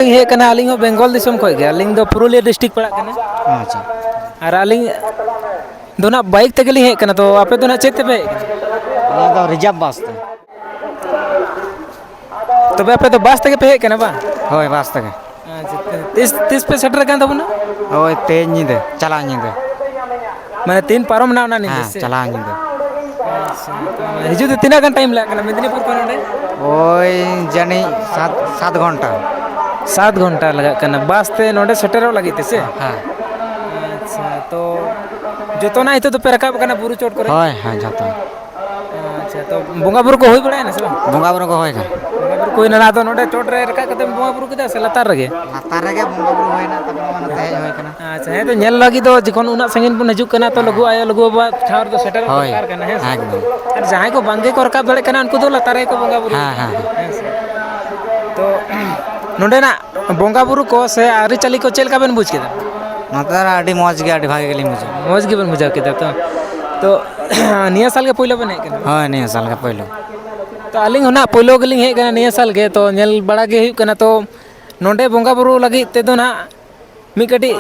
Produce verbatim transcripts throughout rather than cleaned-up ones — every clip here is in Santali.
ᱞᱤᱧ ᱦᱮᱡ ᱠᱟᱱᱟ, ᱟᱹᱞᱤᱧ ᱦᱚᱸ ᱵᱮᱝᱜᱚᱞ ᱫᱤᱥᱚᱢ ᱠᱷᱚᱱ ᱜᱮ᱾ ᱟᱹᱞᱤᱧ ᱫᱚ ᱯᱩᱨᱩᱞᱤᱭᱟᱹ ᱰᱤᱥᱴᱨᱤᱠᱴ ᱯᱟᱲᱟᱜ ᱠᱟᱱᱟ᱾ ᱟᱪᱪᱷᱟ᱾ ᱟᱨ ᱟᱹᱞᱤᱧ ᱫᱚ ᱱᱟᱜ ᱵᱟᱭᱤᱠ ᱛᱮᱜᱮ ᱞᱤᱧ ᱦᱮᱡ ᱠᱟᱱᱟ᱾ ᱛᱚ ᱟᱯᱮ ᱫᱚ ᱱᱟᱜ ᱪᱮᱫ ᱛᱮᱯᱮ ᱦᱮᱡ ᱠᱟᱱᱟ? ᱟᱞᱮ ᱫᱚ ᱨᱤᱡᱟᱨᱵᱷ ᱵᱟᱥ ᱛᱮ᱾ ᱛᱚᱵᱮ ᱟᱯᱮ ᱫᱚ ᱵᱟᱥ ᱛᱮᱜᱮ ᱯᱮ ᱦᱮᱡ ᱠᱟᱱᱟ ᱵᱟᱝ? ᱦᱳᱭ, ᱵᱟᱥ ᱛᱮᱜᱮ᱾ ᱟᱪᱪᱷᱟ, ᱛᱤᱥ, ᱛᱤᱥ ᱯᱮ ᱥᱮᱴᱮᱨ ᱟᱠᱟᱱ ᱛᱟᱵᱚᱱᱟ? ᱦᱳᱭ, ᱛᱮᱦᱮᱧ ᱧᱤᱫᱟᱹ, ᱪᱟᱞᱟᱣ ᱧᱤᱫᱟᱹ᱾ ᱢᱟᱱᱮ ᱛᱤᱱ ᱯᱟᱨᱚᱢ ᱮᱱᱟ ᱚᱱᱟ ᱧᱤᱫᱟᱹ ᱦᱮᱸ, ᱥᱮ? ᱪᱟᱞᱟᱣ ᱧᱤᱫᱟᱹ᱾ ᱟᱪᱪᱷᱟ, ᱛᱚ ᱦᱤᱡᱩᱜ ᱛᱮ ᱛᱤᱱᱟᱹᱜ ᱜᱟᱱ ᱴᱟᱭᱤᱢ ᱞᱟᱜᱟᱜ ᱠᱟᱱᱟ ᱢᱮᱫᱽᱱᱤᱯᱩᱨ ᱠᱷᱚᱱ ᱱᱚᱸᱰᱮ? ᱳᱭ ᱡᱟᱹᱱᱤᱡ ᱥᱟᱛ, ᱥᱟᱛ ᱜᱷᱚᱱᱴᱟ᱾ ᱥᱟᱛ ᱜᱷᱚᱱᱴᱟ ᱞᱟᱜᱟᱜ ᱠᱟᱱᱟ ᱵᱟᱥ ᱛᱮ ᱱᱚᱸᱰᱮ ᱥᱮᱴᱮᱨᱚᱜ ᱞᱟᱹᱜᱤᱫ ᱛᱮ ᱥᱮ? ᱦᱮᱸ᱾ ᱟᱪᱪᱷᱟ, ᱛᱚ ᱡᱚᱛᱚᱱᱟᱜ ᱱᱤᱛᱚᱜ ᱫᱚᱯᱮ ᱨᱟᱠᱟᱵ ᱟᱠᱟᱱᱟ ᱵᱩᱨᱩ ᱪᱚᱴ ᱠᱚᱨᱮ? ᱦᱳᱭ, ᱦᱮᱸ, ᱡᱚᱛᱚ᱾ ᱟᱪᱪᱷᱟ, ᱛᱚ ᱵᱚᱸᱜᱟ ᱵᱩᱨᱩ ᱠᱚ ᱦᱩᱭ ᱵᱟᱲᱟᱭᱮᱱᱟ ᱥᱮ ᱵᱟᱝ? ᱵᱚᱸᱜᱟ ᱵᱩᱨᱩ ᱠᱚ ᱦᱩᱭ ᱮᱱᱟ᱾ ᱵᱚᱸᱜᱟ ᱵᱩᱨᱩ ᱠᱚ ᱦᱩᱭ ᱮᱱᱟ, ᱟᱫᱚ ᱱᱚᱰᱮ ᱪᱚᱴ ᱨᱮ ᱨᱟᱠᱟᱵ ᱠᱟᱛᱮ ᱵᱚᱸᱜᱟ ᱵᱩᱨᱩ ᱠᱮᱫᱟ ᱥᱮ ᱞᱟᱛᱟᱨ ᱨᱮᱜᱮ? ᱞᱟᱛᱟᱨ ᱨᱮᱜᱮ ᱵᱚᱸᱜᱟ ᱵᱩᱨᱩ ᱦᱩᱭ ᱮᱱᱟ, ᱛᱟᱨᱯᱚᱨᱮ ᱚᱱᱟᱛᱮ ᱦᱮᱡ ᱦᱩᱭ ᱠᱟᱱᱟ᱾ ᱟᱪᱪᱷᱟ, ᱦᱮᱸ, ᱛᱚ ᱧᱮᱞ ᱞᱟᱹᱜᱤᱫ ᱫᱚ ᱡᱚᱠᱷᱚᱱ ᱩᱱᱟᱹᱜ ᱥᱟᱺᱜᱤᱧ ᱵᱚᱱ ᱦᱤᱡᱩᱜ ᱠᱟᱱᱟ, ᱛᱚ ᱦᱮᱸ᱾ ᱞᱩᱜᱩ ᱟᱭᱳ, ᱞᱩᱜᱩ ᱵᱟᱵᱟ ᱴᱷᱟᱶ ᱨᱮᱫᱚ ᱥᱮᱴᱮᱨ ᱦᱳᱭ, ᱫᱚᱨᱠᱟᱨ ᱠᱟᱱᱟ, ᱦᱮᱸ ᱥᱮ? ᱮᱠᱫᱚᱢ᱾ ᱟᱨ ᱡᱟᱦᱟᱸᱭ ᱠᱚ ᱵᱟᱝ ᱜᱮᱠᱚ ᱨᱟᱠᱟᱵ ᱫᱟᱲᱮᱭᱟᱜ ᱠᱟᱱᱟ, ᱩᱱᱠᱩ ᱫᱚ ᱞᱟᱛᱟᱨ ᱨᱮᱜᱮ ᱠᱚ ᱵᱚᱸᱜᱟ ᱵᱩᱨᱩᱭᱟ᱾ ᱦᱮᱸ, ᱦᱮᱸ, ᱦᱮᱸ᱾ ᱦᱮᱸ ᱥᱮ? ᱛᱚ ᱱᱚᱸᱰᱮᱱᱟᱜ ᱵᱚᱸᱜᱟ ᱵᱩᱨᱩ ᱠᱚ ᱥᱮ ᱟᱹᱨᱤᱪᱟᱹᱞᱤ ᱠᱚ ᱪᱮᱫ ᱞᱮᱠᱟ ᱵᱮᱱ ᱵᱩᱡᱽ ᱠᱮᱫᱟ? ᱱᱚᱛᱮ ᱫᱚ ᱟᱹᱰᱤ ᱢᱚᱡᱽ ᱜᱮ, ᱟᱹᱰᱤ ᱵᱷᱟᱜᱮ ᱜᱮᱞᱤᱧ ᱵᱩᱡᱷᱟᱹᱣᱟ᱾ ᱢᱚᱡᱽ ᱜᱮᱵᱮᱱ ᱵᱩᱡᱷᱟᱹᱣ ᱠᱮᱫᱟ ᱛᱚ? ᱛᱚ ᱱᱤᱭᱟᱹ ᱥᱟᱞ ᱜᱮ ᱯᱳᱭᱞᱳ ᱵᱮᱱ ᱦᱮᱡ ᱠᱟᱱᱟ? ᱦᱳᱭ, ᱱᱤᱭᱟᱹ ᱥᱟᱞ ᱜᱮ ᱯᱳᱭᱞᱳ᱾ ᱛᱚ ᱟᱹᱞᱤᱧ ᱦᱚᱸ ᱱᱟᱜ ᱯᱳᱭᱞᱳ ᱜᱮᱞᱤᱧ ᱦᱮᱡ ᱠᱟᱱᱟ ᱱᱤᱭᱟᱹ ᱥᱟᱞ ᱜᱮ, ᱛᱚ ᱧᱮᱞ ᱵᱟᱲᱟ ᱜᱮ ᱦᱩᱭᱩᱜ ᱠᱟᱱᱟ᱾ ᱛᱚ ᱱᱚᱸᱰᱮ ᱵᱚᱸᱜᱟ ᱵᱩᱨᱩ ᱞᱟᱹᱜᱤᱫ ᱛᱮᱫᱚ ᱱᱟᱜ ᱢᱤᱫ ᱠᱟᱹᱴᱤᱡ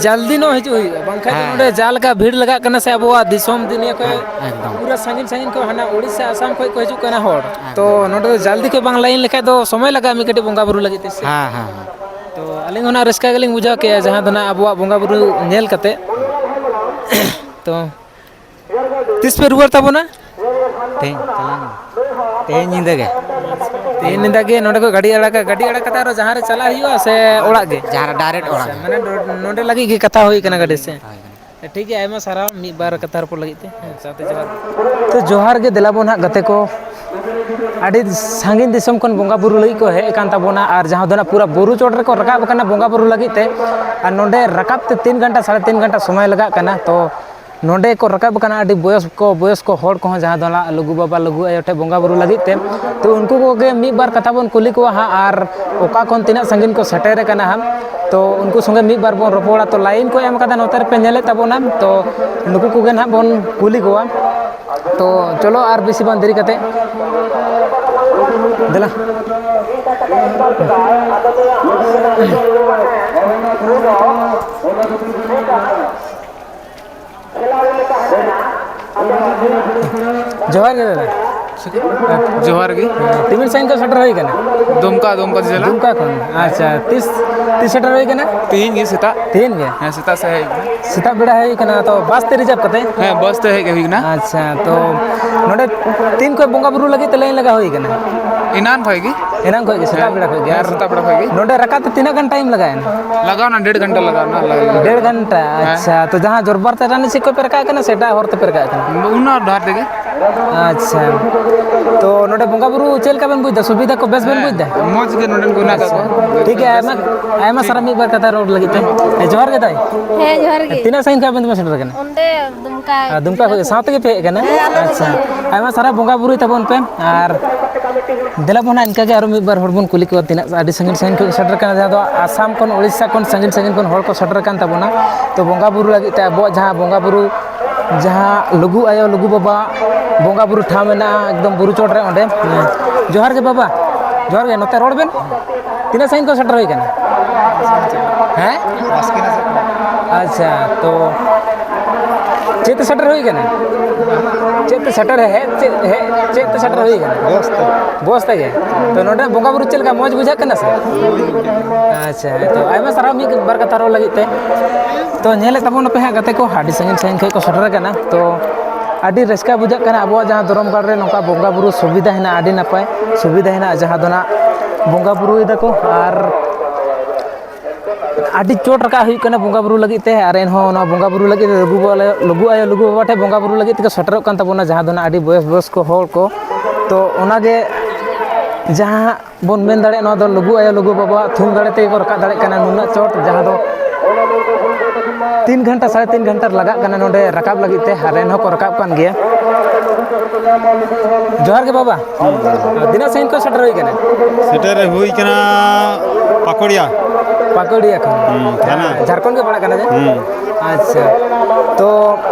ᱡᱟᱞᱫᱤ ᱧᱚᱜ ᱦᱤᱡᱩᱜ ᱦᱩᱭᱩᱜᱼᱟ, ᱵᱟᱝᱠᱷᱟᱱ ᱫᱚ ᱦᱮᱸ᱾ ᱱᱚᱸᱰᱮ ᱡᱟ ᱞᱮᱠᱟ ᱵᱷᱤᱲ ᱞᱟᱜᱟᱜ ᱠᱟᱱᱟ ᱥᱮ ᱟᱵᱚᱣᱟᱜ ᱫᱤᱥᱚᱢ ᱫᱩᱱᱤᱭᱟᱹ ᱠᱷᱚᱱ ᱦᱮᱸ, ᱮᱠᱫᱚᱢ᱾ ᱯᱩᱨᱟᱹ ᱥᱟᱺᱜᱤᱧ ᱥᱟᱺᱜᱤᱧ ᱠᱷᱚᱱ ᱦᱟᱱᱟ ᱳᱰᱤᱥᱟ, ᱟᱥᱟᱢ ᱠᱷᱚᱱ ᱠᱚ ᱦᱤᱡᱩᱜ ᱠᱟᱱᱟ ᱦᱚᱲ᱾ ᱛᱚ ᱮᱠᱫᱚᱢ᱾ ᱱᱚᱸᱰᱮ ᱫᱚ ᱡᱟᱞᱫᱤ ᱠᱷᱚᱱ ᱵᱟᱝ ᱞᱟᱭᱤᱱ ᱞᱮᱠᱷᱟᱡ ᱫᱚ ᱥᱚᱢᱚᱭ ᱞᱟᱜᱟᱜᱼᱟ ᱢᱤᱫ ᱠᱟᱹᱴᱤᱡ ᱵᱚᱸᱜᱟ ᱵᱩᱨᱩ ᱞᱟᱹᱜᱤᱫ ᱛᱮ ᱥᱮ᱾ ᱦᱮᱸ, ᱦᱮᱸ, ᱦᱮᱸ᱾ ᱛᱚ ᱟᱹᱞᱤᱧ ᱦᱚᱸ ᱱᱟᱜ ᱨᱟᱹᱥᱠᱟᱹ ᱜᱮᱞᱤᱧ ᱵᱩᱡᱷᱟᱹᱣ ᱠᱮᱜᱼᱟ ᱡᱟᱦᱟᱸ ᱫᱚ ᱱᱟᱜ ᱟᱵᱚᱣᱟᱜ ᱵᱚᱸᱜᱟ ᱵᱩᱨᱩ ᱧᱮᱞ ᱠᱟᱛᱮ᱾ ᱛᱚ ᱛᱤᱥ ᱯᱮ ᱨᱩᱣᱟᱹᱲ ᱛᱟᱵᱚᱱᱟ? ᱛᱮᱦᱮᱧ ᱪᱟᱞᱟᱣ ᱧᱤᱫᱟᱹ᱾ ᱛᱮᱦᱮᱧ ᱧᱤᱫᱟᱹ ᱜᱮ᱾ ᱛᱮᱦᱮᱧ ᱧᱤᱫᱟᱹ ᱜᱮ ᱱᱚᱸᱰᱮ ᱠᱷᱚᱱ ᱜᱟᱹᱰᱤ ᱟᱲᱟᱜᱟ, ᱜᱟᱹᱰᱤ ᱟᱲᱟᱜ ᱠᱟᱛᱮ ᱟᱨᱚ ᱡᱟᱦᱟᱸ ᱨᱮ ᱪᱟᱞᱟᱜ ᱦᱩᱭᱩᱜᱼᱟ ᱥᱮ ᱚᱲᱟᱜ ᱜᱮ? ᱡᱟᱦᱟᱸ ᱨᱮ ᱰᱟᱭᱨᱮᱠᱴ ᱚᱲᱟᱜ ᱟᱪᱪᱷᱟ, ᱜᱮ᱾ ᱢᱟᱱᱮ ᱱᱚ-, ᱱᱚᱸᱰᱮ ᱞᱟᱹᱜᱤᱫ ᱜᱮ ᱠᱟᱛᱷᱟ ᱦᱩᱭ ᱠᱟᱱᱟ ᱜᱟᱹᱰᱤ ᱥᱮ? ᱦᱳᱭ, ᱦᱳᱭ᱾ ᱴᱷᱤᱠ ᱜᱮᱭᱟ, ᱟᱭᱢᱟ ᱥᱟᱨᱦᱟᱣ ᱢᱤᱫ ᱵᱟᱨ ᱠᱟᱛᱷᱟ ᱨᱚᱯᱚᱲ ᱞᱟᱹᱜᱤᱫ ᱛᱮ᱾ ᱦᱮᱸ, ᱥᱟᱶᱛᱮ ᱡᱚᱦᱟᱨ᱾ ᱛᱚ ᱡᱚᱦᱟᱨ ᱜᱮ ᱫᱮᱞᱟ ᱵᱚᱱ ᱦᱟᱸᱜ ᱜᱟᱛᱮ ᱠᱚ᱾ ᱟᱹᱰᱤ ᱥᱟᱺᱜᱤᱧ ᱫᱤᱥᱚᱢ ᱠᱷᱚᱱ ᱵᱚᱸᱜᱟ ᱵᱩᱨᱩ ᱞᱟᱹᱜᱤᱫ ᱠᱚ ᱦᱮᱡ ᱟᱠᱟᱱ ᱛᱟᱵᱚᱱᱟ, ᱟᱨ ᱡᱟᱦᱟᱸ ᱫᱚ ᱱᱟᱜ ᱯᱩᱨᱟᱹ ᱵᱩᱨᱩ ᱪᱚᱴ ᱨᱮᱠᱚ ᱨᱟᱠᱟᱵ ᱟᱠᱟᱱᱟ ᱵᱚᱸᱜᱟ ᱵᱩᱨᱩ ᱞᱟᱹᱜᱤᱫ ᱛᱮ, ᱟᱨ ᱱᱚᱸᱰᱮ ᱨᱟᱠᱟᱵ ᱛᱮ ᱛᱤᱱ ᱜᱷᱚᱱᱴᱟ, ᱥᱟᱲᱮ ᱛᱤᱱ ᱜᱷᱚᱱᱴᱟ ᱥᱚᱢᱚᱭ ᱞᱟᱜᱟᱜ ᱠᱟᱱᱟ᱾ ᱛᱚ ᱱᱚᱸᱰᱮ ᱠᱚ ᱨᱟᱠᱟᱵ ᱟᱠᱟᱱᱟ ᱟᱹᱰᱤ ᱵᱚᱭᱚᱥ ᱠᱚ, ᱵᱚᱭᱚᱥ ᱠᱚ ᱦᱚᱲ ᱠᱚᱦᱚᱸ, ᱡᱟᱦᱟᱸ ᱫᱚ ᱱᱟᱜ ᱞᱩᱜᱩ ᱵᱟᱵᱟ, ᱞᱩᱜᱩ ᱟᱭᱳ ᱴᱷᱮᱱ ᱵᱚᱸᱜᱟ ᱵᱩᱨᱩ ᱞᱟᱹᱜᱤᱫ ᱛᱮ᱾ ᱛᱚ ᱩᱱᱠᱩ ᱠᱚᱜᱮ ᱢᱤᱫ ᱵᱟᱨ ᱠᱟᱛᱷᱟ ᱵᱚᱱ ᱠᱩᱞᱤ ᱠᱚᱣᱟ ᱦᱟᱸᱜ, ᱟᱨ ᱚᱠᱟ ᱠᱷᱚᱱ ᱛᱤᱱᱟᱹᱜ ᱥᱟᱺᱜᱤᱧ ᱠᱚ ᱥᱮᱴᱮᱨ ᱟᱠᱟᱱᱟ ᱦᱟᱸᱜ᱾ ᱛᱚ ᱩᱱᱠᱩ ᱥᱚᱸᱜᱮ ᱢᱤᱫ ᱵᱟᱨ ᱵᱚᱱ ᱨᱚᱯᱚᱲᱟ᱾ ᱛᱚ ᱞᱟᱭᱤᱱ ᱠᱚ ᱮᱢ ᱟᱠᱟᱫᱟ, ᱱᱚᱛᱮ ᱨᱮᱯᱮ ᱧᱮᱞᱮᱫ ᱛᱟᱵᱚᱱᱟ᱾ ᱛᱚ ᱱᱩᱠᱩ ᱠᱚᱜᱮ ᱱᱟᱦᱟᱜ ᱵᱚᱱ ᱠᱩᱞᱤ ᱠᱚᱣᱟ᱾ ᱛᱚ ᱪᱚᱞᱚ ᱟᱨ ᱵᱮᱥᱤ ᱵᱟᱝ ᱫᱮᱨᱤ ᱠᱟᱛᱮ ᱫᱮᱞᱟ᱾ ᱡᱚᱦᱟᱨ ᱜᱮ ᱫᱟᱫᱟ᱾ ᱡᱚᱦᱟᱨ ᱜᱮ᱾ ᱛᱤᱢᱤᱱ ᱥᱟᱺᱜᱤᱧ ᱠᱷᱚᱱ ᱥᱮᱴᱮᱨ ᱦᱩᱭ ᱠᱟᱱᱟ? ᱫᱩᱢᱠᱟ, ᱫᱩᱢᱠᱟ ᱡᱮᱞᱟ᱾ ᱫᱩᱢᱠᱟ ᱠᱷᱚᱱ? ᱟᱪᱪᱷᱟ, ᱛᱤᱥ, ᱛᱤᱥ ᱥᱮᱴᱮᱨ ᱦᱩᱭ ᱠᱟᱱᱟ? ᱛᱤᱦᱤᱧ ᱜᱮ ᱥᱮᱛᱟᱜ᱾ ᱛᱤᱦᱤᱧ ᱜᱮ? ᱦᱮᱸ, ᱥᱮᱛᱟᱜ ᱥᱮᱫ ᱦᱮᱡ ᱦᱩᱭ ᱠᱟᱱᱟ᱾ ᱥᱮᱛᱟᱜ ᱵᱮᱲᱟ ᱦᱮᱡ ᱦᱩᱭ ᱠᱟᱱᱟ, ᱛᱚ ᱵᱟᱥ ᱛᱮ ᱨᱤᱡᱟᱨᱵᱷ ᱠᱟᱛᱮ? ᱦᱮᱸ, ᱵᱟᱥ ᱛᱮ ᱦᱮᱡ ᱦᱩᱭ ᱠᱟᱱᱟ᱾ ᱟᱪᱪᱷᱟ, ᱛᱚ ᱱᱚᱰᱮ ᱛᱤᱱ ᱠᱷᱚᱱ ᱵᱚᱸᱜᱟ ᱵᱩᱨᱩ ᱞᱟᱹᱜᱤᱫ ᱛᱮ ᱞᱟᱭᱤᱱ ᱞᱟᱜᱟᱣ ᱦᱩᱭ ᱠᱟᱱᱟ? ᱮᱱᱟᱱ ᱠᱷᱚᱡ ᱜᱮ᱾ ᱮᱱᱟᱱ ᱠᱷᱚᱡ ᱜᱮ, ᱥᱮᱛᱟᱜ ᱦᱮᱸ, ᱵᱮᱲᱟ ᱠᱷᱚᱡ ᱜᱮ? ᱦᱮᱸ, ᱟᱨ ᱥᱮᱛᱟᱜ ᱵᱮᱲᱟ ᱠᱷᱚᱡ ᱜᱮ᱾ ᱱᱚᱰᱮ ᱨᱟᱠᱟᱵ ᱛᱮ ᱛᱤᱱᱟᱹᱜ ᱜᱟᱱ ᱴᱟᱭᱤᱢ ᱞᱟᱜᱟᱣ ᱮᱱᱟ? ᱞᱟᱜᱟᱣ ᱱᱟ, ᱰᱮᱲ ᱜᱷᱚᱱᱴᱟ ᱞᱟᱜᱟᱣ ᱱᱟ, ᱞᱟᱜᱟᱣ ᱱᱟ᱾ ᱰᱮᱲ ᱜᱷᱚᱱᱴᱟ? ᱦᱮᱸ᱾ ᱟᱪᱪᱷᱟ, ᱛᱚ ᱡᱟᱦᱟᱸ ᱡᱚᱨᱵᱟᱨ ᱛᱮ ᱨᱟᱱᱤ ᱥᱮᱫ ᱠᱷᱚᱡ ᱯᱮ ᱨᱟᱠᱟᱵ ᱠᱟᱱᱟ ᱥᱮ ᱮᱴᱟᱜ ᱦᱚᱨ ᱛᱮᱯᱮ ᱨᱟᱠᱟᱵ ᱠᱟᱱᱟ? ᱩᱱᱟᱹᱜ ᱰᱟᱦᱟᱨ ᱛᱮᱜᱮ᱾ ᱟᱪᱪᱷᱟ, ᱛᱚ ᱱᱚᱰᱮ ᱵᱚᱸᱜᱟ ᱵᱩᱨᱩ ᱪᱮᱫ ᱞᱮᱠᱟ ᱵᱮᱱ ᱵᱩᱡᱽ ᱮᱫᱟ? ᱥᱩᱵᱤᱫᱷᱟ ᱠᱚ ᱵᱮᱥ ᱵᱮᱱ ᱵᱩᱡᱽ ᱮᱫᱟ? ᱦᱮᱸ, ᱢᱚᱡᱽ ᱜᱮ ᱱᱚᱰᱮᱱ ᱠᱚ ᱦᱮᱱᱟᱜ ᱟᱠᱟᱫ ᱟᱪᱪᱷᱟ, ᱠᱚᱣᱟ᱾ ᱴᱷᱤᱠ ᱜᱮᱭᱟ, ᱟᱭᱢᱟ, ᱟᱭᱢᱟ ᱥᱟᱨᱦᱟᱣ ᱢᱤᱫ ᱵᱟᱨ ᱠᱟᱛᱷᱟ ᱨᱚᱲ ᱞᱟᱹᱜᱤᱫ ᱛᱮ᱾ ᱦᱮᱸ, ᱡᱚᱦᱟᱨ ᱜᱮ ᱫᱟᱹᱭ᱾ ᱦᱮᱸ, ᱡᱚᱦᱟᱨ ᱜᱮ᱾ ᱛᱤᱱᱟᱹᱜ ᱥᱟᱺᱜᱤᱧ ᱠᱷᱚᱱ ᱟᱵᱮᱱ ᱫᱚᱵᱮᱱ ᱥᱮᱴᱮᱨ ᱟᱠᱟᱱᱟ? ᱚᱸᱰᱮ ᱫᱩᱢᱠᱟ᱾ ᱟᱨ ᱫᱩᱢᱠᱟ ᱠᱷᱚᱱ ᱥᱟᱶ ᱛᱮᱜᱮ ᱯᱮ ᱦᱮᱡ ᱟᱠᱟᱱᱟ? ᱦᱮᱸ, ᱟᱞᱮ ᱟᱪᱪᱷᱟ, ᱫᱩᱢᱠᱟ᱾ ᱟᱭᱢᱟ ᱥᱟᱨᱦᱟᱣ, ᱵᱚᱸᱜᱟ ᱵᱩᱨᱩᱭ ᱛᱟᱵᱚᱱ ᱯᱮ᱾ ᱟᱨ ᱫᱮᱞᱟ ᱵᱚᱱ ᱦᱟᱸᱜ ᱤᱱᱠᱟᱹ ᱜᱮ ᱟᱨᱚ ᱢᱤᱫ ᱵᱟᱨ ᱦᱚᱲ ᱵᱚᱱ ᱠᱩᱞᱤ ᱠᱚᱣᱟ, ᱛᱤᱱᱟᱹᱜ ᱟᱹᱰᱤ ᱥᱟᱺᱜᱤᱧ ᱥᱟᱺᱜᱤᱧ ᱠᱷᱚᱱ ᱠᱚ ᱥᱮᱴᱮᱨ ᱠᱟᱱᱟ, ᱡᱟᱦᱟᱸ ᱫᱚ ᱟᱥᱟᱢ ᱠᱷᱚᱱ, ᱳᱰᱤᱥᱟ ᱠᱷᱚᱱ, ᱥᱟᱺᱜᱤᱧ ᱥᱟᱺᱜᱤᱧ ᱠᱷᱚᱱ ᱦᱚᱲ ᱠᱚ ᱥᱮᱴᱮᱨ ᱠᱟᱱ ᱛᱟᱵᱚᱱᱟ᱾ ᱛᱚ ᱵᱚᱸᱜᱟ ᱵᱩᱨᱩ ᱞᱟᱹᱜᱤᱫ ᱛᱮ ᱟᱵᱚᱣᱟᱜ ᱡᱟᱦᱟᱸ ᱵᱚᱸᱜᱟ ᱵᱩᱨᱩ, ᱡᱟᱦᱟᱸ ᱞᱩᱜᱩ ᱟᱭᱳ ᱞᱩᱜᱩ ᱵᱟᱵᱟ ᱵᱚᱸᱜᱟ ᱵᱩᱨᱩ ᱴᱷᱟᱶ ᱢᱮᱱᱟᱜᱼᱟ ᱮᱠᱫᱚᱢ ᱵᱩᱨᱩ ᱪᱚᱴ ᱨᱮ, ᱚᱸᱰᱮ᱾ ᱡᱚᱦᱟᱨ ᱜᱮ ᱵᱟᱵᱟ, ᱡᱚᱦᱟᱨ ᱜᱮ, ᱱᱚᱛᱮ ᱨᱚᱲ ᱵᱮᱱ᱾ ᱛᱤᱱᱟᱹᱜ ᱥᱟᱺᱜᱤᱧ ᱠᱷᱚᱱ ᱥᱮᱴᱮᱨ ᱦᱩᱭ ᱠᱟᱱᱟ? ᱦᱮᱸ? ᱟᱪᱪᱷᱟ, ᱛᱚ ᱪᱮᱫ ᱛᱮ ᱥᱮᱴᱮᱨ ᱦᱩᱭ ᱠᱟᱱᱟ? ᱪᱮᱫ ᱛᱮ ᱥᱮᱴᱮᱨ ᱦᱮᱡ, ᱪᱮᱫ ᱦᱮᱡ, ᱪᱮᱫ ᱛᱮ ᱥᱮᱴᱮᱨ ᱦᱩᱭ ᱠᱟᱱᱟ? ᱵᱚᱥ ᱛᱮ᱾ ᱵᱚᱥ ᱛᱮᱜᱮ? ᱛᱚ ᱱᱚᱰᱮ ᱵᱚᱸᱜᱟ ᱵᱩᱨᱩ ᱪᱮᱫ ᱞᱮᱠᱟ ᱢᱚᱡᱽ ᱵᱩᱡᱷᱟᱹᱜ ᱠᱟᱱᱟ ᱥᱮ? ᱟᱪᱪᱷᱟ, ᱛᱚ ᱟᱭᱢᱟ ᱥᱟᱨᱦᱟᱣ ᱢᱤᱫ ᱵᱟᱨ ᱠᱟᱛᱷᱟ ᱨᱚᱲ ᱞᱟᱹᱜᱤᱫ ᱛᱮ᱾ ᱛᱚ ᱧᱮᱞᱮᱫ ᱛᱟᱵᱚᱱ ᱟᱯᱮ ᱦᱟᱸᱜ ᱜᱟᱛᱮ ᱠᱚ, ᱟᱹᱰᱤ ᱥᱟᱺᱜᱤᱧ ᱥᱟᱺᱜᱤᱧ ᱠᱷᱚᱱ ᱠᱚ ᱥᱮᱴᱮᱨ ᱠᱟᱱᱟ᱾ ᱛᱚ ᱟᱹᱰᱤ ᱨᱟᱹᱥᱠᱟᱹ ᱵᱩᱡᱷᱟᱹᱜ ᱠᱟᱱᱟ ᱟᱵᱚᱣᱟᱜ ᱡᱟᱦᱟᱸ ᱫᱷᱚᱨᱚᱢ ᱜᱟᱲ ᱨᱮ ᱱᱚᱝᱠᱟ ᱵᱚᱸᱜᱟ ᱵᱩᱨᱩ ᱥᱩᱵᱤᱫᱷᱟ ᱦᱮᱱᱟᱜᱼᱟ, ᱟᱹᱰᱤ ᱱᱟᱯᱟᱭ ᱥᱩᱵᱤᱫᱷᱟ ᱦᱮᱱᱟᱜᱼᱟ, ᱡᱟᱦᱟᱸ ᱫᱚ ᱱᱟᱜ ᱵᱚᱸᱜᱟ ᱵᱩᱨᱩᱭ ᱫᱟᱠᱚ ᱟᱨ ᱟᱹᱰᱤ ᱪᱚᱴ ᱨᱟᱠᱟᱵ ᱦᱩᱭᱩᱜ ᱠᱟᱱᱟ ᱵᱚᱸᱜᱟ ᱵᱩᱨᱩ ᱞᱟᱹᱜᱤᱫ ᱛᱮ᱾ ᱟᱨ ᱮᱱᱦᱚᱸ ᱱᱚᱣᱟ ᱵᱚᱸᱜᱟ ᱵᱩᱨᱩ ᱞᱟᱹᱜᱤᱫ ᱛᱮ ᱞᱩᱜᱩ ᱟᱭᱳ, ᱞᱩᱜᱩ ᱟᱭᱳ, ᱞᱩᱜᱩ ᱵᱟᱵᱟ ᱴᱷᱮᱱ ᱵᱚᱸᱜᱟ ᱵᱩᱨᱩ ᱞᱟᱹᱜᱤᱫ ᱛᱮᱠᱚ ᱥᱮᱴᱮᱨᱚᱜ ᱠᱟᱱ ᱛᱟᱵᱚᱱᱟ, ᱡᱟᱦᱟᱸ ᱫᱚ ᱱᱟᱜ ᱟᱹᱰᱤ ᱵᱚᱭᱚᱥ ᱵᱚᱭᱚᱥ ᱠᱚ ᱦᱚᱲ ᱠᱚ᱾ ᱛᱚ ᱚᱱᱟᱜᱮ ᱡᱟᱦᱟᱸ ᱵᱚᱱ ᱢᱮᱱ ᱫᱟᱲᱮᱭᱟᱜᱼᱟ, ᱱᱚᱣᱟ ᱫᱚ ᱞᱩᱜᱩ ᱟᱭᱳ, ᱞᱩᱜᱩ ᱵᱟᱵᱟᱣᱟᱜ ᱛᱷᱩᱢ ᱫᱟᱲᱮ ᱛᱮᱜᱮ ᱠᱚ ᱨᱟᱠᱟᱵ ᱫᱟᱲᱮᱭᱟᱜ ᱠᱟᱱᱟ ᱱᱩᱱᱟᱹᱜ ᱪᱚᱴ, ᱡᱟᱦᱟᱸ ᱫᱚ ᱛᱤᱱ ᱜᱷᱚᱱᱴᱟ, ᱥᱟᱲᱮ ᱛᱤᱱ ᱜᱷᱚᱱᱴᱟ ᱞᱟᱜᱟᱜ ᱠᱟᱱᱟ ᱱᱚᱰᱮ ᱨᱟᱠᱟᱵ ᱞᱟᱹᱜᱤᱫ ᱛᱮ, ᱟᱨ ᱮᱱᱦᱚᱸ ᱠᱚ ᱨᱟᱠᱟᱵ ᱠᱟᱱ ᱜᱮᱭᱟ᱾ ᱡᱚᱦᱟᱨ ᱜᱮ ᱵᱟᱵᱟ᱾ ᱦᱩᱸ᱾ ᱛᱤᱱᱟᱹᱜ ᱥᱟᱺᱜᱤᱧ ᱠᱷᱚᱱ ᱥᱮᱴᱮᱨ ᱦᱩᱭ ᱠᱟᱱᱟ? ᱥᱮᱴᱮᱨ ᱦᱩᱭ ᱠᱟᱱᱟ ᱯᱟᱠᱩᱲᱤᱭᱟ᱾ ᱯᱟᱠᱩᱲᱤᱭᱟ ᱠᱷᱚᱱ? ᱦᱩᱸ, ᱛᱷᱟᱱᱟ᱾ ᱡᱷᱟᱲᱠᱷᱚᱸᱰ ᱜᱮ ᱯᱟᱲᱟᱜ ᱠᱟᱱᱟ ᱡᱮ? ᱦᱩᱸ᱾ ᱟᱪᱪᱷᱟ, ᱛᱚ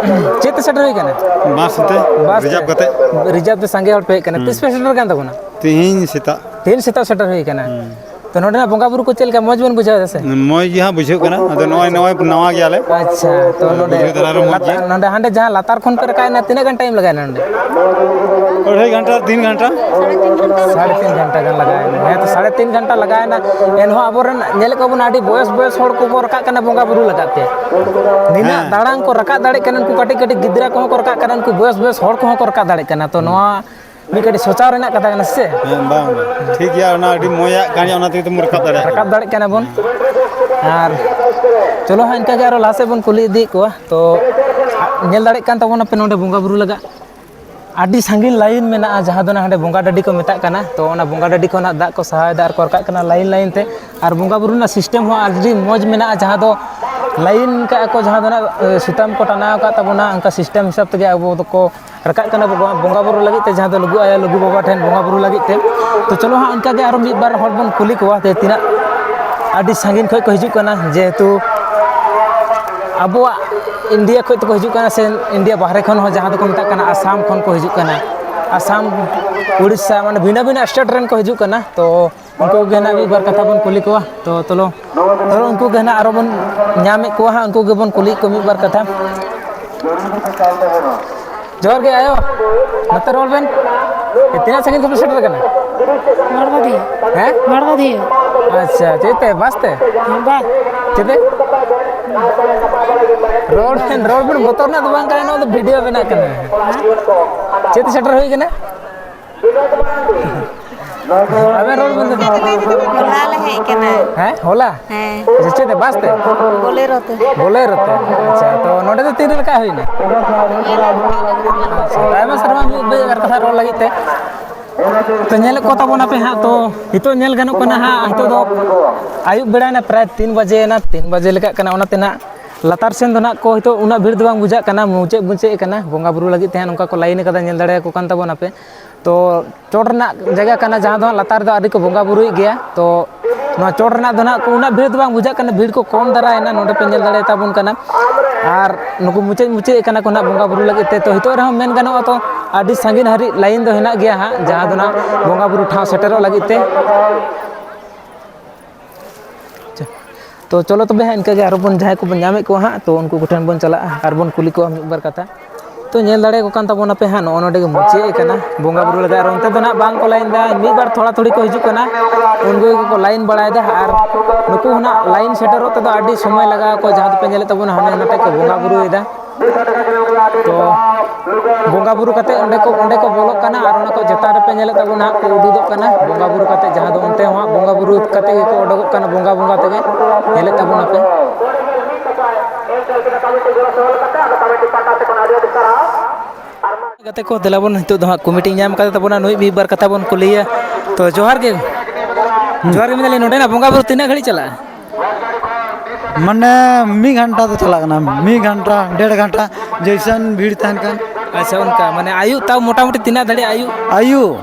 ᱪᱮᱫ ᱛᱮ ᱥᱮᱴᱮᱨ ᱦᱩᱭ ᱠᱟᱱᱟ? ᱵᱟᱥ ᱛᱮ, ᱵᱟᱥ ᱛᱮ? ᱨᱤᱡᱟᱨᱵᱷ ᱠᱟᱛᱮ᱾ ᱨᱤᱡᱟᱨᱵᱷ ᱛᱮ ᱥᱟᱸᱜᱮ ᱦᱚᱲ ᱯᱮ ᱦᱮᱡ ᱠᱟᱱᱟ᱾ ᱦᱩᱸ᱾ ᱛᱤᱥ ᱯᱮ ᱥᱮᱴᱮᱨ ᱠᱟᱱ ᱛᱟᱵᱚᱱᱟ? ᱛᱤᱦᱤᱧ ᱥᱮᱛᱟᱜ᱾ ᱛᱤᱦᱤᱧ ᱥᱮᱛᱟᱜ ᱥᱮᱴᱮᱨ ᱦᱩᱭ ᱠᱟᱱᱟ᱾ ᱦᱩᱸ᱾ ᱛᱚ, ᱱᱚᱰᱮᱱᱟᱜ ᱵᱚᱸᱜᱟ ᱵᱩᱨᱩ ᱠᱚ ᱪᱮᱫ ᱞᱮᱠᱟ, ᱢᱚᱡᱽ ᱵᱮᱱ ᱵᱩᱡᱷᱟᱹᱣ ᱮᱫᱟ ᱥᱮ? ᱢᱚᱡᱽ ᱜᱮ ᱦᱟᱸᱜ ᱵᱩᱡᱷᱟᱹᱜ ᱠᱟᱱᱟ᱾ ᱟᱫᱚ ᱱᱚᱜᱼᱚᱭ, ᱱᱚᱜᱼᱚᱭ ᱱᱟᱣᱟ ᱜᱮᱭᱟᱞᱮ᱾ ᱟᱪᱪᱷᱟ, ᱛᱚ ᱱᱚᱰᱮ ᱵᱩᱡᱷᱟᱹᱣ ᱫᱷᱟᱨᱟ ᱨᱮ ᱢᱚᱡᱽ ᱜᱮ᱾ ᱞᱟᱛᱟᱨ, ᱱᱚᱰᱮ ᱦᱟᱸᱰᱮ ᱡᱟᱦᱟᱸ ᱞᱟᱛᱟᱨ ᱠᱷᱚᱱ ᱯᱮ ᱨᱟᱠᱟᱵ ᱮᱱᱟ, ᱛᱤᱱᱟᱹᱜ ᱜᱟᱱ ᱴᱟᱭᱤᱢ ᱞᱟᱜᱟᱣᱮᱱᱟ ᱱᱚᱰᱮ? ᱟᱹᱲᱟᱹᱭ ᱜᱷᱚᱱᱴᱟ, ᱛᱤᱱ ᱜᱷᱚᱱᱴᱟ᱾ ᱥᱟᱲᱮ ᱛᱤᱱ ᱜᱷᱚᱱᱴᱟ ᱜᱟᱱ ᱞᱟᱜᱟᱣᱮᱱᱟ᱾ ᱦᱮᱸ, ᱛᱚ ᱥᱟᱲᱮ ᱛᱤᱱ ᱜᱷᱚᱱᱴᱟ ᱞᱟᱜᱟᱣᱮᱱᱟ᱾ ᱮᱱᱦᱚᱸ ᱟᱵᱚᱨᱮᱱ ᱧᱮᱞᱮᱫ ᱠᱚᱣᱟ ᱵᱚᱱ, ᱟᱹᱰᱤ ᱵᱚᱭᱚᱥ ᱵᱚᱭᱚᱥ ᱦᱚᱲ ᱠᱚᱠᱚ ᱨᱟᱠᱟᱵ ᱠᱟᱱᱟ ᱵᱚᱸᱜᱟ ᱵᱩᱨᱩ ᱞᱟᱜᱟᱫ ᱛᱮ᱾ ᱱᱤᱱᱟᱹᱜ ᱦᱮᱸ᱾ ᱫᱟᱲᱟᱝ ᱠᱚ ᱨᱟᱠᱟᱵ ᱫᱟᱲᱮᱭᱟᱜ ᱠᱟᱱᱟ, ᱩᱱᱠᱩ ᱠᱟᱹᱴᱤᱡ ᱠᱟᱹᱴᱤᱡ ᱜᱤᱫᱽᱨᱟᱹ ᱠᱚᱦᱚᱸ ᱠᱚ ᱨᱟᱠᱟᱵ ᱠᱟᱱᱟ, ᱩᱱᱠᱩ ᱵᱚᱭᱚᱥ ᱵᱚᱭᱚᱥ ᱦᱚᱲ ᱠᱚᱦᱚᱸ ᱠᱚ ᱨᱟᱠᱟᱵ ᱫᱟᱲᱮᱭᱟᱜ ᱠᱟᱱᱟ᱾ ᱛᱚ ᱱᱚᱣᱟ ᱢᱤᱫ ᱠᱟᱹᱴᱤᱡ ᱥᱚᱪᱟᱣ ᱨᱮᱱᱟᱜ ᱠᱟᱛᱷᱟ ᱠᱟᱱᱟ ᱥᱮ? ᱦᱮᱸ, ᱵᱟᱝ, ᱵᱟᱝ᱾ ᱴᱷᱤᱠ ᱜᱮᱭᱟ, ᱚᱱᱟ ᱟᱹᱰᱤ ᱢᱚᱡᱽ ᱟᱜ ᱠᱟᱹᱦᱱᱤ, ᱚᱱᱟ ᱛᱮᱜᱮ ᱛᱮᱢ ᱨᱟᱠᱟᱵ ᱫᱟᱲᱮᱭᱟᱜ ᱨᱟᱠᱟᱵ ᱠᱟᱱᱟ᱾ ᱫᱟᱲᱮᱜ ᱠᱟᱱᱟ ᱵᱚᱱ᱾ ᱟᱨ ᱪᱚᱞᱚ ᱦᱟᱸᱜ, ᱤᱱᱠᱟᱹ ᱜᱮ ᱟᱨᱚ ᱞᱟᱦᱟ ᱥᱮᱫ ᱵᱚᱱ ᱠᱩᱞᱤ ᱤᱫᱤᱭᱮᱫ ᱠᱚᱣᱟ᱾ ᱛᱚ, ᱧᱮᱞ ᱫᱟᱲᱮᱭᱟᱜ ᱠᱟᱱ ᱛᱟᱵᱚᱱᱟᱯᱮ ᱱᱚᱰᱮ ᱵᱚᱸᱜᱟ ᱵᱩᱨᱩ ᱞᱟᱜᱟᱜ ᱟᱹᱰᱤ ᱥᱟᱺᱜᱤᱧ ᱞᱟᱭᱤᱱ ᱢᱮᱱᱟᱜᱼᱟ, ᱡᱟᱦᱟᱸ ᱫᱚ ᱱᱟᱦᱟᱜ ᱦᱟᱸᱰᱮ ᱵᱚᱸᱜᱟ ᱰᱟᱹᱰᱤ ᱠᱚ ᱢᱮᱛᱟᱜ ᱠᱟᱱᱟ᱾ ᱛᱚ, ᱚᱱᱟ ᱵᱚᱸᱜᱟ ᱰᱟᱹᱰᱤ ᱠᱷᱚᱱᱟᱜ ᱫᱟᱜ ᱠᱚ ᱥᱟᱦᱟᱣᱮᱫᱟ ᱟᱨ ᱠᱚ ᱨᱟᱠᱟᱵ ᱠᱟᱱᱟ ᱞᱟᱭᱤᱱ ᱞᱟᱭᱤᱱ ᱛᱮ᱾ ᱟᱨ ᱵᱚᱸᱜᱟ ᱵᱩᱨᱩ ᱨᱮᱱᱟᱜ ᱥᱤᱥᱴᱮᱢ ᱦᱚᱸ ᱟᱹᱰᱤ ᱢᱚᱡᱽ ᱢᱮᱱᱟᱜᱼᱟ, ᱡᱟᱦᱟᱸ ᱫᱚ ᱞᱟᱭᱤᱱ ᱠᱟᱜᱼᱟ ᱠᱚ, ᱡᱟᱦᱟᱸ ᱫᱚ ᱱᱟᱦᱟᱜ, ᱮ, ᱥᱩᱛᱟᱢ ᱠᱚ ᱴᱟᱱᱟᱣ ᱟᱠᱟᱫ ᱛᱟᱵᱚᱱᱟ, ᱚᱱᱠᱟ ᱥᱤᱥᱴᱮᱢ ᱦᱤᱥᱟᱹᱵ ᱛᱮᱜᱮ ᱟᱵᱚ ᱫᱚᱠᱚ ᱨᱟᱠᱟᱵ ᱠᱟᱱᱟ ᱵᱚᱸᱜᱟ, ᱵᱚᱸᱜᱟ ᱵᱩᱨᱩ ᱞᱟᱹᱜᱤᱫ ᱛᱮ, ᱡᱟᱦᱟᱸ ᱫᱚ ᱞᱩᱜᱩ ᱟᱭᱳ, ᱞᱩᱜᱩ ᱵᱟᱵᱟ ᱴᱷᱮᱱ ᱵᱚᱸᱜᱟ ᱵᱩᱨᱩ ᱞᱟᱹᱜᱤᱫ ᱛᱮ᱾ ᱛᱚ ᱪᱚᱞᱚ ᱦᱟᱸᱜ, ᱚᱱᱠᱟ ᱜᱮ ᱟᱨᱚ ᱢᱤᱫ ᱵᱟᱨ ᱦᱚᱲ ᱵᱚᱱ ᱠᱩᱞᱤ ᱠᱚᱣᱟ ᱡᱮ ᱛᱤᱱᱟᱹᱜ ᱟᱹᱰᱤ ᱥᱟᱺᱜᱤᱧ ᱠᱷᱚᱱ ᱠᱚ ᱦᱤᱡᱩᱜ ᱠᱟᱱᱟ, ᱡᱮᱦᱮᱛᱩ ᱟᱵᱚᱣᱟᱜ ᱤᱱᱰᱤᱭᱟ ᱠᱷᱚᱱ ᱛᱮᱠᱚ ᱦᱤᱡᱩᱜ ᱠᱟᱱᱟ ᱥᱮ ᱤᱱᱰᱤᱭᱟ ᱵᱟᱦᱨᱮ ᱠᱷᱚᱱ ᱦᱚᱸ, ᱡᱟᱦᱟᱸ ᱫᱚᱠᱚ ᱢᱮᱛᱟᱜ ᱠᱟᱱᱟ ᱟᱥᱟᱢ ᱠᱷᱚᱱ ᱠᱚ ᱦᱤᱡᱩᱜ ᱠᱟᱱᱟ, ᱟᱥᱟᱢ, ᱩᱲᱤᱥᱥᱟ, ᱢᱟᱱᱮ ᱵᱷᱤᱱᱟᱹ ᱵᱷᱤᱱᱟᱹ ᱥᱴᱮᱴ ᱨᱮᱱ ᱠᱚ ᱦᱤᱡᱩᱜ ᱠᱟᱱᱟ᱾ ᱛᱚ ᱩᱱᱠᱩ ᱜᱮ ᱱᱟᱜ ᱢᱤᱫ ᱵᱟᱨ ᱠᱟᱛᱷᱟ ᱵᱚᱱ ᱠᱩᱞᱤ ᱠᱚᱣᱟ᱾ ᱛᱚ ᱪᱚᱞᱚ, ᱛᱚ ᱩᱱᱠᱩ ᱜᱮ ᱱᱟᱜ ᱟᱨᱚ ᱵᱚᱱ ᱧᱟᱢᱮᱫ ᱠᱚᱣᱟ ᱦᱟᱸᱜ, ᱩᱱᱠᱩ ᱜᱮᱵᱚᱱ ᱠᱩᱞᱤᱭᱮᱫ ᱠᱚᱣᱟ ᱢᱤᱫ ᱵᱟᱨ ᱠᱟᱛᱷᱟ᱾ ᱡᱚᱦᱟᱨ ᱜᱮ ᱟᱭᱳ, ᱱᱚᱛᱮ ᱨᱚᱲ ᱵᱮᱱ᱾ ᱛᱤᱱᱟᱹᱜ ᱥᱟᱺᱜᱤᱧ ᱠᱷᱚᱱ ᱯᱮ ᱥᱮᱴᱮᱨ ᱟᱠᱟᱱᱟ? ᱢᱟᱲᱜᱟᱫᱷᱤᱭᱟᱹ᱾ ᱦᱮᱸ? ᱢᱟᱲᱜᱟᱫᱷᱤᱭᱟᱹ᱾ ᱟᱪᱪᱷᱟ, ᱪᱮᱫ ᱛᱮ? ᱵᱟᱥ ᱛᱮ? ᱦᱮᱸ, ᱵᱟᱥ᱾ ᱪᱮᱫ ᱛᱮ? ᱨᱚᱲ ᱵᱮᱱ, ᱨᱚᱲ ᱵᱮᱱ, ᱵᱚᱛᱚᱨ ᱨᱮᱱᱟᱜ ᱫᱚ ᱵᱟᱝ ᱠᱟᱱᱟ, ᱱᱚᱣᱟ ᱫᱚ ᱵᱷᱤᱰᱤᱭᱳ ᱵᱮᱱᱟᱜ ᱠᱟᱱᱟ᱾ ᱪᱮᱫ ᱛᱮ ᱥᱮᱴᱮᱨ ᱦᱩᱭ ᱠᱟᱱᱟ? ᱟᱵᱮᱱ ᱨᱚᱲ ᱵᱮᱱ᱾ ᱦᱚᱞᱟ ᱞᱮ ᱦᱮᱡ ᱠᱟᱱᱟ᱾ ᱦᱮᱸ, ᱦᱚᱞᱟ? ᱦᱮᱸ᱾ ᱟᱪᱪᱷᱟ, ᱪᱮᱫ ᱛᱮ, ᱵᱟᱥ ᱛᱮ? ᱵᱳᱞᱮᱨᱳ ᱛᱮ᱾ ᱵᱳᱞᱮᱨᱳ ᱛᱮ? ᱟᱪᱪᱷᱟ, ᱛᱚ ᱱᱚᱰᱮ ᱫᱚ ᱛᱤᱱ ᱨᱮ ᱨᱟᱠᱟᱵ ᱦᱩᱭᱱᱟ? ᱟᱪᱪᱷᱟ, ᱟᱭᱢᱟ ᱥᱟᱨᱦᱟᱣ ᱢᱤᱫ ᱵᱟᱨ ᱠᱟᱛᱷᱟ ᱨᱚᱲ ᱞᱟᱹᱜᱤᱫ ᱛᱮ᱾ ᱛᱚ ᱧᱮᱞᱮᱫ ᱠᱚ ᱛᱟᱵᱚᱱᱟᱯᱮ ᱦᱟᱸᱜ, ᱛᱚ ᱱᱤᱛᱚᱜ ᱧᱮᱞ ᱜᱟᱱᱚᱜ ᱠᱟᱱᱟ ᱦᱟᱸᱜ, ᱱᱤᱛᱚᱜ ᱫᱚ ᱟᱹᱭᱩᱵ ᱵᱮᱲᱟᱭᱮᱱᱟ, ᱯᱨᱟᱭ ᱛᱤᱱ ᱵᱟᱡᱮᱭᱮᱱᱟ, ᱛᱤᱱ ᱵᱟᱡᱮ ᱞᱮᱠᱟᱜ ᱠᱟᱱᱟ, ᱚᱱᱟᱛᱮ ᱱᱟᱜ ᱞᱟᱛᱟᱨ ᱥᱮᱱ ᱫᱚ ᱱᱟᱜ ᱠᱚ ᱱᱤᱛᱚᱜ ᱩᱱᱟᱹᱜ ᱵᱷᱤᱲ ᱫᱚ ᱵᱟᱝ ᱵᱩᱡᱷᱟᱹᱜ ᱠᱟᱱᱟ, ᱢᱩᱪᱟᱹᱫ ᱢᱩᱪᱟᱹᱫ ᱠᱟᱱᱟ, ᱵᱚᱸᱜᱟ ᱵᱩᱨᱩ ᱞᱟᱹᱜᱤᱫ ᱛᱮ ᱦᱟᱸᱜ ᱱᱚᱝᱠᱟ ᱠᱚ ᱞᱟᱭᱤᱱ ᱠᱟᱫᱟ, ᱧᱮᱞ ᱫᱟᱲᱮᱭᱟᱠᱚ ᱠᱟᱱ ᱛᱟᱵᱚᱱᱟᱯᱮ᱾ ᱛᱚ ᱪᱚᱴ ᱨᱮᱱᱟᱜ ᱡᱟᱭᱜᱟ ᱠᱟᱱᱟ, ᱡᱟᱦᱟᱸ ᱫᱚ ᱦᱟᱸᱜ ᱞᱟᱛᱟᱨ ᱨᱮᱫᱚ ᱟᱹᱰᱤ ᱠᱚ ᱵᱚᱸᱜᱟ ᱵᱩᱨᱩᱭᱮᱫ ᱜᱮᱭᱟ᱾ ᱛᱚ ᱱᱚᱣᱟ ᱪᱚᱴ ᱨᱮᱱᱟᱜ ᱫᱚ ᱱᱟᱜ ᱩᱱᱟᱹᱜ ᱵᱷᱤᱲ ᱫᱚ ᱵᱟᱝ ᱵᱩᱡᱷᱟᱹᱜ ᱠᱟᱱᱟ, ᱵᱷᱤᱲ ᱠᱚ ᱠᱚᱢ ᱫᱷᱟᱨᱟᱭᱮᱱᱟ, ᱱᱚᱰᱮ ᱯᱮ ᱧᱮᱞ ᱫᱟᱲᱮᱭᱟᱛᱟᱵᱚᱱ ᱠᱟᱱᱟ᱾ ᱟᱨ ᱱᱩᱠᱩ ᱢᱩᱪᱟᱹᱫ ᱢᱩᱪᱟᱹᱫ ᱠᱟᱱᱟ ᱠᱚ ᱱᱟᱜ ᱵᱚᱸᱜᱟ ᱵᱩᱨᱩ ᱞᱟᱹᱜᱤᱫ ᱛᱮ᱾ ᱛᱚ ᱱᱤᱛᱚᱜ ᱨᱮᱦᱚᱸ ᱢᱮᱱ ᱜᱟᱱᱚᱜᱼᱟ, ᱛᱚ ᱟᱹᱰᱤ ᱥᱟᱺᱜᱤᱧ ᱦᱟᱹᱨᱤᱡ ᱞᱟᱭᱤᱱ ᱫᱚ ᱦᱮᱱᱟᱜ ᱜᱮᱭᱟ ᱦᱟᱸᱜ, ᱡᱟᱦᱟᱸ ᱫᱚ ᱱᱟᱜ ᱵᱚᱸᱜᱟ ᱵᱩᱨᱩ ᱴᱷᱟᱶ ᱥᱮᱴᱮᱨᱚᱜ ᱞᱟᱹᱜᱤᱫ ᱛᱮ᱾ ᱛᱚ ᱪᱚᱞᱚ ᱛᱚᱵᱮ ᱦᱟᱸᱜ, ᱤᱱᱠᱟᱹ ᱜᱮ ᱟᱨᱦᱚᱸ ᱵᱚᱱ, ᱡᱟᱦᱟᱸᱭ ᱠᱚᱵᱚᱱ ᱧᱟᱢᱮᱫ ᱠᱚᱣᱟ ᱦᱟᱸᱜ, ᱛᱚ ᱩᱱᱠᱩ ᱠᱚᱴᱷᱮᱱ ᱵᱚᱱ ᱪᱟᱞᱟᱜᱼᱟ ᱟᱨ ᱵᱚᱱ ᱠᱩᱞᱤ ᱠᱚᱣᱟ ᱢᱤᱫ ᱵᱟᱨ ᱠᱟᱛᱷᱟ᱾ ᱛᱚ ᱧᱮᱞ ᱫᱟᱲᱮᱭᱟᱠᱚ ᱠᱟᱱ ᱛᱟᱵᱚᱱᱟᱯᱮ ᱦᱟᱸᱜ, ᱱᱚᱜᱼᱚ ᱱᱚᱰᱮ ᱜᱮ ᱢᱩᱪᱟᱹᱫ ᱟᱠᱟᱱᱟ ᱵᱚᱸᱜᱟ ᱵᱩᱨᱩ ᱞᱟᱜᱟᱜ, ᱟᱨ ᱚᱱᱛᱮ ᱫᱚ ᱱᱟᱦᱟᱜ ᱵᱟᱝ ᱠᱚ ᱞᱟᱭᱤᱱ ᱮᱫᱟ, ᱢᱤᱫ ᱵᱟᱨ ᱛᱷᱚᱲᱟ ᱛᱷᱩᱲᱤ ᱠᱚ ᱦᱤᱡᱩᱜ ᱠᱟᱱᱟ, ᱩᱱᱠᱩ ᱜᱮᱠᱚ ᱞᱟᱭᱤᱱ ᱵᱟᱲᱟᱭᱮᱫᱟ᱾ ᱟᱨ ᱱᱩᱠᱩ ᱦᱚᱸ ᱱᱟᱦᱟᱜ ᱞᱟᱭᱤᱱ ᱥᱮᱴᱮᱨᱚᱜ ᱛᱮᱫᱚ ᱟᱹᱰᱤ ᱥᱚᱢᱚᱭ ᱞᱟᱜᱟᱣ ᱟᱠᱚ, ᱡᱟᱦᱟᱸ ᱫᱚᱯᱮ ᱧᱮᱞᱮᱫ ᱛᱟᱵᱚᱱᱟ ᱦᱟᱱᱮ ᱱᱟᱛᱮ ᱠᱚ ᱵᱚᱸᱜᱟ ᱵᱩᱨᱩᱭᱮᱫᱟ᱾ ᱛᱚ ᱵᱚᱸᱜᱟ ᱵᱩᱨᱩ ᱠᱟᱛᱮ ᱚᱸᱰᱮ ᱠᱚ, ᱚᱸᱰᱮ ᱠᱚ ᱵᱚᱞᱚᱜ ᱠᱟᱱᱟ, ᱟᱨ ᱚᱱᱟ ᱠᱚ ᱪᱮᱛᱟᱱ ᱨᱮᱯᱮ ᱧᱮᱞᱮᱫ ᱛᱟᱵᱚᱱᱟ ᱦᱟᱸᱜ ᱠᱚ ᱩᱰᱩᱠᱚᱜ ᱠᱟᱱᱟ ᱵᱚᱸᱜᱟ ᱵᱩᱨᱩ ᱠᱟᱛᱮ, ᱡᱟᱦᱟᱸ ᱫᱚ ᱚᱱᱛᱮ ᱦᱚᱸ ᱦᱟᱸᱜ ᱵᱚᱸᱜᱟ ᱵᱩᱨᱩ ᱠᱟᱛᱮ ᱜᱮᱠᱚ ᱚᱰᱚᱠᱚᱜ ᱠᱟᱱᱟ, ᱵᱚᱸᱜᱟ ᱵᱚᱸᱜᱟ ᱛᱮᱜᱮ ᱧᱮᱞᱮᱫ ᱛᱟᱵᱚᱱᱟᱯᱮ᱾ ᱜᱟᱛᱮ ᱠᱚ, ᱫᱮᱞᱟ ᱵᱚᱱ ᱱᱤᱛᱚᱜ ᱫᱚ ᱦᱟᱸᱜ ᱠᱚᱢᱤᱴᱤ ᱧᱟᱢ ᱠᱟᱛᱮ ᱛᱟᱵᱚᱱᱟ, ᱱᱩᱭ ᱢᱤᱫ ᱵᱟᱨ ᱠᱟᱛᱷᱟ ᱵᱚᱱ ᱠᱩᱞᱤᱭᱟ᱾ ᱛᱚ ᱡᱚᱦᱟᱨ ᱜᱮ᱾ ᱦᱩᱸ᱾ ᱡᱚᱦᱟᱨ ᱜᱮ ᱢᱮᱱᱫᱟᱞᱤᱧ, ᱱᱚᱰᱮᱱᱟᱜ ᱵᱚᱸᱜᱟ ᱵᱩᱨᱩ ᱛᱤᱱᱟᱹᱜ ᱜᱷᱟᱹᱲᱤᱡ ᱪᱟᱞᱟᱜᱼᱟ? ᱢᱟᱱᱮ ᱢᱤᱫ ᱜᱷᱚᱱᱴᱟ ᱫᱚ ᱪᱟᱞᱟᱜ ᱠᱟᱱᱟ, ᱢᱤᱫ ᱜᱷᱚᱱᱴᱟ, ᱰᱮᱲ ᱜᱷᱚᱱᱴᱟ, ᱡᱮᱭᱥᱮᱱ ᱵᱷᱤᱲ ᱛᱟᱦᱮᱱ ᱠᱟᱱ᱾ ᱟᱪᱪᱷᱟ, ᱚᱱᱠᱟ ᱢᱟᱱᱮ ᱟᱹᱭᱩᱵ ᱛᱟᱣ ᱢᱚᱴᱟᱢᱩᱴᱤ ᱛᱤᱱᱟᱹᱜ ᱫᱷᱟᱹᱨᱤᱡ ᱟᱹᱭᱩᱵ? ᱟᱹᱭᱩᱵ,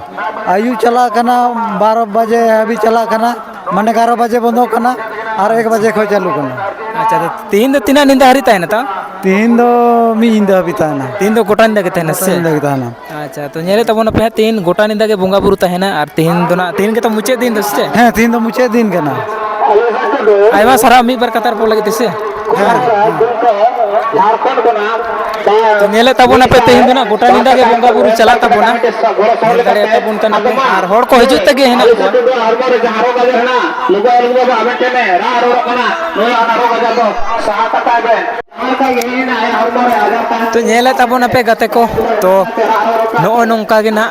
ᱟᱹᱭᱩᱵ ᱪᱟᱞᱟᱜ ᱠᱟᱱᱟ, ᱵᱟᱨᱚ ᱵᱟᱡᱮ ᱦᱟᱹᱵᱤᱡ ᱪᱟᱞᱟᱜ ᱠᱟᱱᱟ, ᱢᱟᱱᱮ ᱮᱜᱟᱨᱚ ᱵᱟᱡᱮ ᱵᱚᱱᱫᱚᱜ ᱠᱟᱱᱟ ᱟᱨ ᱮᱠ ᱵᱟᱡᱮ ᱠᱷᱚᱱ ᱪᱟᱹᱞᱩ ᱠᱟᱱᱟ᱾ ᱟᱪᱪᱷᱟ, ᱛᱚ ᱛᱤᱦᱤᱧ ᱫᱚ ᱛᱤᱱᱟᱹᱜ ᱧᱤᱫᱟᱹ ᱦᱟᱹᱨᱤᱡ ᱛᱟᱦᱮᱱᱟ ᱛᱟᱣ? ᱛᱤᱦᱤᱧ ᱫᱚ ᱢᱤᱫ ᱧᱤᱫᱟᱹ ᱦᱟᱹᱵᱤᱡ ᱛᱟᱦᱮᱱᱟ᱾ ᱛᱤᱦᱤᱧ ᱫᱚ ᱜᱚᱴᱟ ᱧᱤᱫᱟᱹ ᱜᱮ ᱛᱟᱦᱮᱱᱟ ᱜᱚᱴᱟ ᱥᱮ? ᱧᱤᱫᱟᱹ ᱜᱮ ᱛᱟᱦᱮᱱᱟ᱾ ᱟᱪᱪᱷᱟ, ᱛᱚ ᱧᱮᱞᱮᱫ ᱛᱟᱵᱚᱱᱟᱯᱮ ᱦᱟᱸᱜ, ᱛᱤᱦᱤᱧ ᱜᱚᱴᱟ ᱧᱤᱫᱟᱹ ᱜᱮ ᱵᱚᱸᱜᱟ ᱵᱩᱨᱩ ᱛᱟᱦᱮᱱᱟ, ᱟᱨ ᱛᱤᱦᱤᱧ ᱫᱚ ᱱᱟᱜ, ᱛᱤᱦᱤᱧ ᱜᱮᱛᱚ ᱢᱩᱪᱟᱹᱫ ᱫᱤᱱ ᱫᱚ ᱥᱮ ᱪᱮᱫ? ᱦᱮᱸ, ᱛᱤᱦᱤᱧ ᱫᱚ ᱢᱩᱪᱟᱹᱫ ᱫᱤᱱ ᱠᱟᱱᱟ᱾ ᱟᱭᱢᱟ ᱥᱟᱨᱦᱟᱣ ᱢᱤᱫ ᱵᱟᱨ ᱠᱟᱛᱷᱟ ᱨᱚᱯᱚᱲ ᱞᱟᱹᱜᱤᱫ ᱛᱮ ᱥᱮ᱾ ᱦᱮᱸ, ᱦᱮᱸ᱾ ᱛᱚ ᱧᱮᱞᱮᱫ ᱛᱟᱵᱚᱱᱟᱯᱮ, ᱛᱤᱦᱤᱧ ᱫᱚ ᱱᱟᱜ ᱜᱚᱴᱟ ᱧᱤᱫᱟᱹ ᱜᱮ ᱵᱚᱸᱜᱟ ᱵᱩᱨᱩ ᱪᱟᱞᱟᱜ ᱛᱟᱵᱚᱱᱟ᱾ ᱧᱮᱞ ᱫᱟᱲᱮᱭᱟᱜ ᱛᱟᱵᱚᱱ ᱠᱟᱱᱟ ᱯᱮ, ᱟᱨ ᱦᱚᱲ ᱠᱚ ᱦᱤᱡᱩᱜ ᱛᱮᱜᱮ ᱦᱮᱱᱟᱜ ᱠᱚᱣᱟ᱾ ᱛᱚ ᱧᱮᱞᱮᱫ ᱛᱟᱵᱚᱱᱟᱯᱮ ᱜᱟᱛᱮ ᱠᱚ, ᱛᱚ ᱱᱚᱜᱼᱚᱭ ᱱᱚᱝᱠᱟ ᱜᱮ ᱱᱟᱜ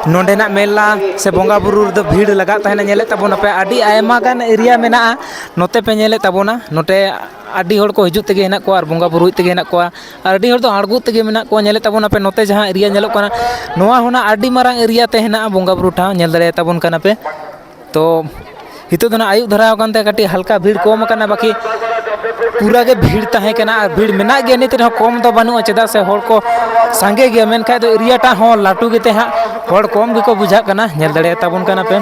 ᱱᱚᱰᱮᱱᱟᱜ ᱢᱮᱞᱟ ᱥᱮ ᱵᱚᱸᱜᱟ ᱵᱩᱨᱩ ᱨᱮᱫᱚ ᱵᱷᱤᱲ ᱞᱟᱜᱟᱜ ᱛᱟᱦᱮᱱᱟ᱾ ᱧᱮᱞᱮᱫ ᱛᱟᱵᱚᱱᱟᱯᱮ ᱟᱹᱰᱤ ᱟᱭᱢᱟ ᱜᱟᱱ ᱮᱨᱤᱭᱟ ᱢᱮᱱᱟᱜᱼᱟ, ᱱᱚᱛᱮ ᱯᱮ ᱧᱮᱞᱮᱫ ᱛᱟᱵᱚᱱᱟ, ᱱᱚᱛᱮ ᱟᱹᱰᱤ ᱦᱚᱲ ᱠᱚ ᱦᱤᱡᱩᱜ ᱛᱮᱜᱮ ᱦᱮᱱᱟᱜ ᱠᱚᱣᱟ ᱟᱨ ᱵᱚᱸᱜᱟ ᱵᱩᱨᱩᱭ ᱛᱮᱜᱮ ᱦᱮᱱᱟᱜ ᱠᱚᱣᱟ, ᱟᱨ ᱟᱹᱰᱤ ᱦᱚᱲ ᱫᱚ ᱟᱬᱜᱚ ᱛᱮᱜᱮ ᱢᱮᱱᱟᱜ ᱠᱚᱣᱟ᱾ ᱧᱮᱞᱮᱫ ᱛᱟᱵᱚᱱᱟᱯᱮ ᱱᱚᱛᱮ ᱡᱟᱦᱟᱸ ᱮᱨᱤᱭᱟ ᱧᱮᱞᱚᱜ ᱠᱟᱱᱟ, ᱱᱚᱣᱟ ᱦᱚᱸ ᱱᱟᱜ ᱟᱹᱰᱤ ᱢᱟᱨᱟᱝ ᱮᱨᱤᱭᱟ ᱛᱮ ᱦᱮᱱᱟᱜᱼᱟ ᱵᱚᱸᱜᱟ ᱵᱩᱨᱩ ᱴᱷᱟᱶ, ᱧᱮᱞ ᱫᱟᱲᱮᱭᱟᱜ ᱛᱟᱵᱚᱱ ᱠᱟᱱᱟ ᱯᱮ᱾ ᱛᱚ ᱱᱤᱛᱚᱜ ᱫᱚ ᱱᱟᱜ ᱟᱹᱭᱩᱵ ᱫᱷᱟᱨᱟ ᱟᱠᱟᱱ ᱛᱮ ᱠᱟᱹᱴᱤᱡ ᱦᱟᱞᱠᱟ ᱵᱷᱤᱲ ᱠᱚᱢ ᱟᱠᱟᱱᱟ, ᱵᱟᱹᱠᱤ ᱯᱩᱨᱟᱹ ᱜᱮ ᱵᱷᱤᱲ ᱛᱟᱦᱮᱸ ᱠᱟᱱᱟ ᱟᱨ ᱵᱷᱤᱲ ᱢᱮᱱᱟᱜ ᱜᱮᱭᱟ ᱱᱤᱛ ᱨᱮᱦᱚᱸ, ᱠᱚᱢ ᱫᱚ ᱵᱟᱹᱱᱩᱜᱼᱟ, ᱪᱮᱫᱟᱜ ᱥᱮ ᱦᱚᱲ ᱠᱚ ᱥᱟᱸᱜᱮ ᱜᱮᱭᱟ, ᱢᱮᱱᱠᱷᱟᱡ ᱫᱚ ᱮᱨᱤᱭᱟ ᱴᱟᱜ ᱦᱚᱸ ᱞᱟᱹᱴᱩ ᱜᱮᱛᱮ ᱦᱟᱸᱜ ᱦᱚᱲ ᱠᱚᱢ ᱜᱮᱠᱚ ᱵᱩᱡᱷᱟᱹᱜ ᱠᱟᱱᱟ, ᱧᱮᱞ ᱫᱟᱲᱮᱭᱟᱜ ᱛᱟᱵᱚᱱ ᱠᱟᱱᱟ ᱯᱮ᱾